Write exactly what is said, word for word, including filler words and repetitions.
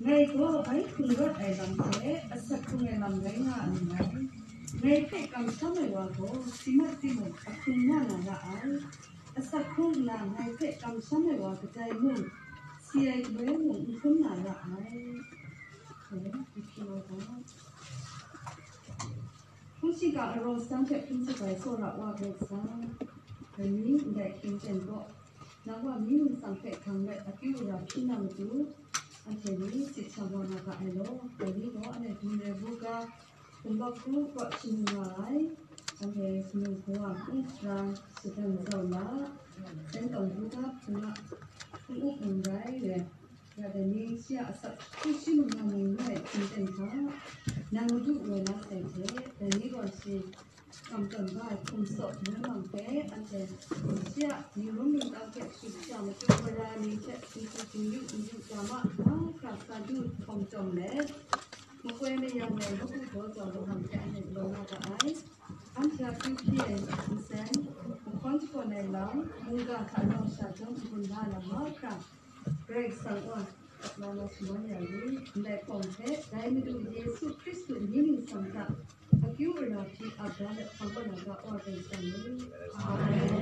Ngai gaw bai hkrung rawt ai lam hte asak hkrung ai lam rai nga ai ngai. Ngai hpe kamsham ai wa gaw si mat timung ahkrung nga na ra ai. Asak hkrung nna ngai hpe kamsham ai wa kadai mung, si ai galoi mung n hkrum na ra ai. Hpung shingkang arawng sadang hte hpung hte bai tsawra wa Karai Kasang, dai ni ndai hkying ten gaw, nang wa mi ningsang hpe hkang let akyu ara hpyi na matu, anhte ni sit shang wa na ga ai law, dai ni gaw anhte hpung rai bu ga, hpung bak hku kaw shamu nga ai, anhte sanu hpung a hpung shara shadang zau la, seng tawng bu ga hpung a hpung up hpung rai re, ya dai ni shi a asak hku shi mung nga mu ngu ai hpung ten hta, nang madu woi la sai hte, dai ni gaw shi, kam tawn ga ai hkum saw hkungga mang hpe anhte shi a ning rum ningtang hte shut sha matu mara ni hte htingsu htingyu n yu ga ma, mahkra sa du hkawm chyawm let, makoi mayang ai mawku daw zaw lahkawng hte anhte galaw na ga ai. Anhte a kyu hpyi ai nsen, mahkawn shakawn ai lam, mungga hta nawng sha jawm n-gun la lam mahkra, Karai Kasang wa, na na shaman ya u, ndai hpawng hte, dai Madu Yesu Hkristu ni ningsang hta, akyu ara hpyi ap da let hpang wa na ga wa Karai Kasang u. Amen.